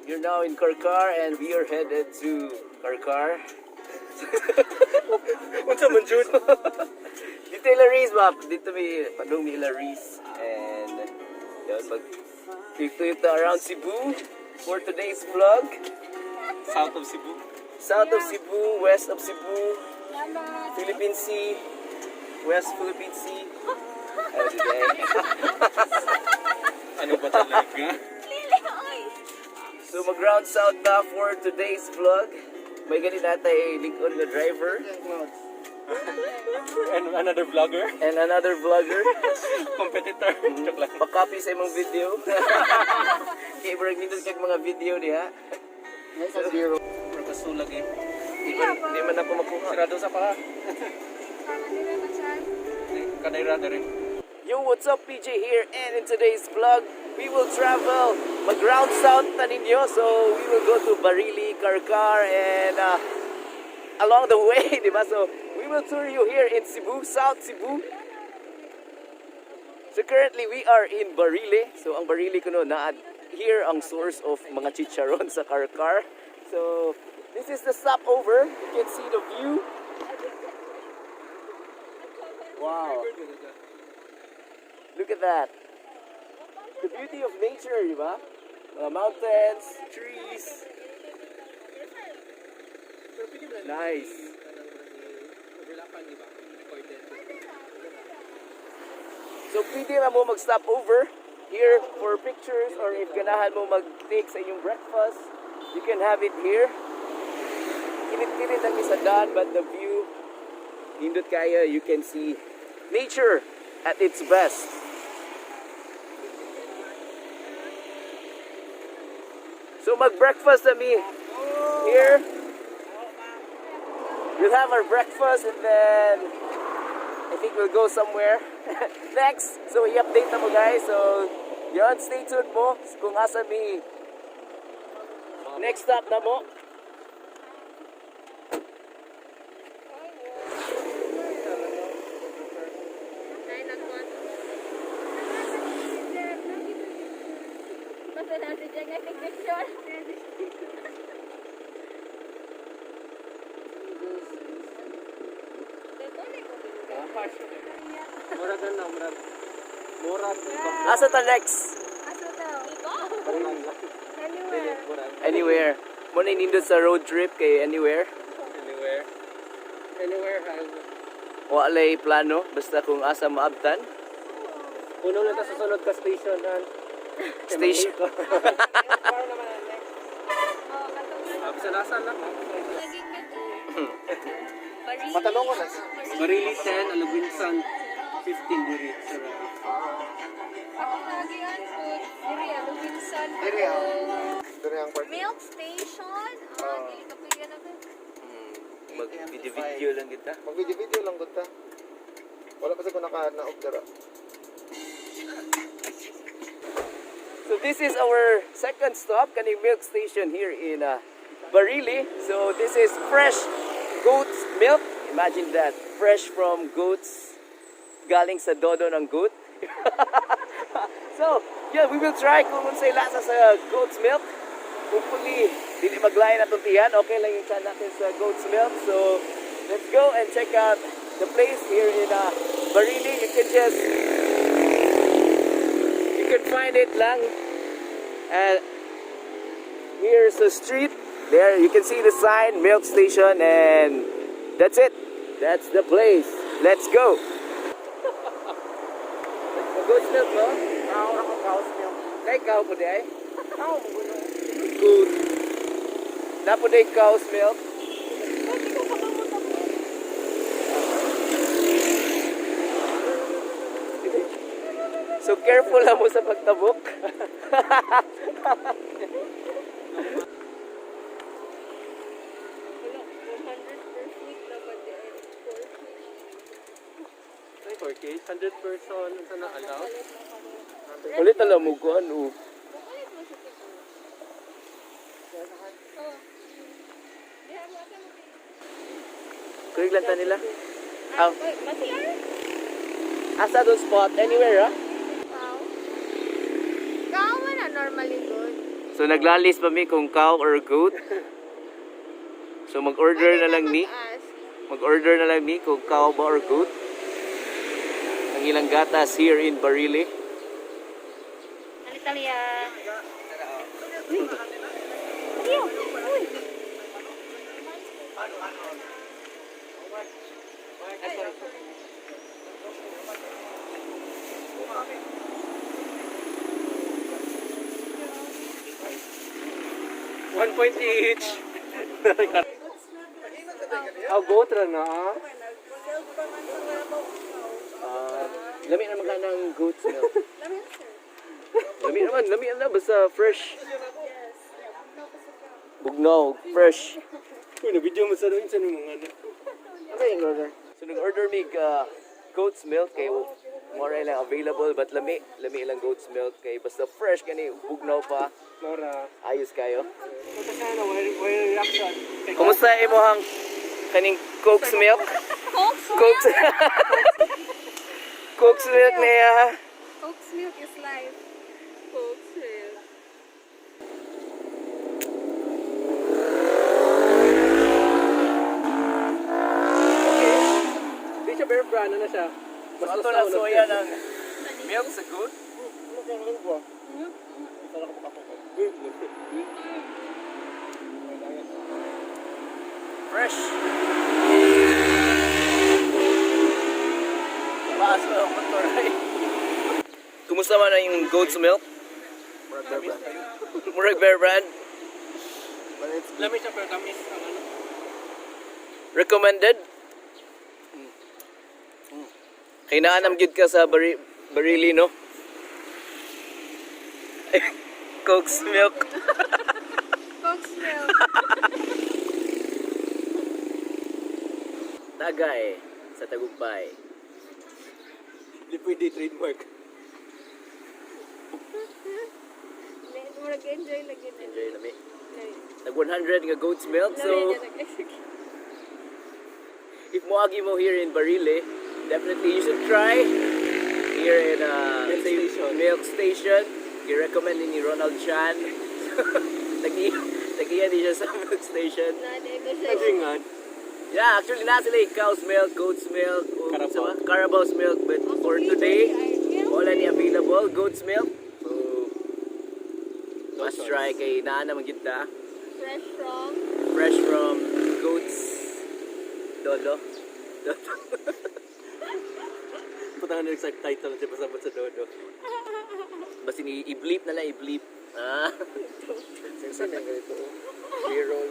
We're now in Carcar and we are headed to Carcar. Unsa man jud? Dito ila Reese ba? Dito may padung mi ila Reese and yun, mag dito ito around Cebu for today's vlog. South of Cebu. South of Cebu, west of Cebu, Philippine Sea, West Philippine Sea. Ay, today. Ano ba talaga? Lili, oy! So mag-round south na for today's vlog. May ganit natay likod nga driver And another vlogger? And another vlogger. Competitor. Joke lang. Pa-copy sa imong video. Kay murag nindot kag mga video diha. Zero. Pagkasulag eh. Di man ako makuha. Sirado sa pa. Tama nila ba siya? Kanay dere. Yo, what's up? PJ here, and in today's vlog, we will travel mag-round south na ninyo. So, we will go to Barili, Carcar, and along the way, di ba? So, we will tour you here in Cebu, South Cebu. So, currently, we are in Barili. So, ang Barili kuno na here ang source of mga chicharon sa Carcar. So, this is the stopover. You can see the view. Wow. Look at that. The beauty of nature, di ba? Mga mountains, trees. Nice. So pwede na mo mag-stop over here for pictures or if ganahan mo mag-take sa inyong breakfast, you can have it here. Init-init lang sa daan, but the view, nindot kaya, you can see nature at its best. So mag-breakfast na mi here. We'll have our breakfast and then I think we'll go somewhere next. So i-update na mo, guys. So yun, stay tuned mo kung asa mi next stop na mo. Ay, nagkuhan. Basta na si Jack ay picture. Murag na, murag. Murag. Asa ta next? Aso daw? Anywhere. Anywhere. Mo na nindot sa road trip kay anywhere. Anywhere. Anywhere has. Walay plano basta kung asa maabtan. Puno na ta susunod ka station han. Station. Oh, katong Bisa nasa lang. naging Barili. Matalong ko na. Barili 10, Aluginsan 15 diri sa Rally. Ako lagi an po. Diri, Aluginsan. Diri, ah. Diri ang party. Milk station. Ah, dili ka pwede na ba? Mag video video lang kita. Mag-video-video lang gud ta. Wala pa sa ko naka-naog dara. So this is our second stop, kaning milk station here in Barili. So this is fresh goat's milk. Imagine that, fresh from goats, galing sa dodo ng goat. So, yeah, we will try kung unsay lasa sa goat's milk. Hopefully, dili maglain atong tiyan. Okay lang yung tiyan natin sa goat's milk. So, let's go and check out the place here in Barili. You can find it lang. And here's the street. There you can see the sign, milk station, and that's it. That's the place. Let's go. Goat's milk, no? Cow ra ko, cow's milk. Kay cow po di ay? Cow mo gulo. Goat. Napo day cow's milk. Bakit ka pa mo So careful lang mo sa pagtabok. Wala, 100 per foot naman di ay 4K. 4K, 100 person unsa na allow? Ulit alam mo ko ano. Kapalit mo sa Cebu. Oh. Diha mo asa mo. Kurig lang ta nila. Ah, Ah. Masiar? Asa doon spot anywhere ah. Wow. Kawa na normally good. So naglalis pa mi kung cow or goat. So mag-order na lang mi. Mag-order na lang mi kung cow ba or goat. Ang ilang gatas here in Barili. Alitalia. Uy. Ayaw. Uy. 1 point each. Ah, goat ra na ah. Ah, lami naman ka ng goat's milk. Lami naman, lami na basta fresh. Bugnaw, fresh. Uy, na-video mo sa doon sa mga ano. Ano? So nag-order mig goat's milk kay more lang available but lami, lami lang goat's milk kay basta fresh kani bugnaw pa. Nora. Ayos kayo. Punta siya na, wire reaction. Kumusta imong kaning Coke's milk? Coke's Coke's Coke's milk niya. Coke's milk is life. Coke's milk. Okay. Di siya Bear Brand, ano na siya? So ato na soya ng milk sa goat. Fresh. Maas pa ang motor ay. Kumusta man ang yung goat's milk? Murag Bear Brand. Murag Bear Brand. But it's good. Lami siya pero tamis ang ano. Recommended. Kay naanam gyud ka sa Barili, no? Coke's milk. Coke's milk. Tagay sa Tagumpay. Hindi pwede trademark. Murag enjoy lagi na. Enjoy lami. Nag 100 nga goat's milk. So if moagi mo here in Barile, definitely you should try here in Milk Station. Milk Station. I-recommend ni Ronald Chan. Nag-iya din siya sa Milk Station. Nagringan. Yeah, actually na sila yung cow's milk, goat's milk, o Carabao. sa ba? Carabao's milk. But for today, wala ni available goat's milk. So, must try kay naa naman gyud ta. Fresh from Fresh from goat's dodo. Dodo. Punta ka na exact title na siya basta sa dodo. Basin i-bleep na lang, i-bleep. Ah. Sinsan yung ganito. Oh. B-roll.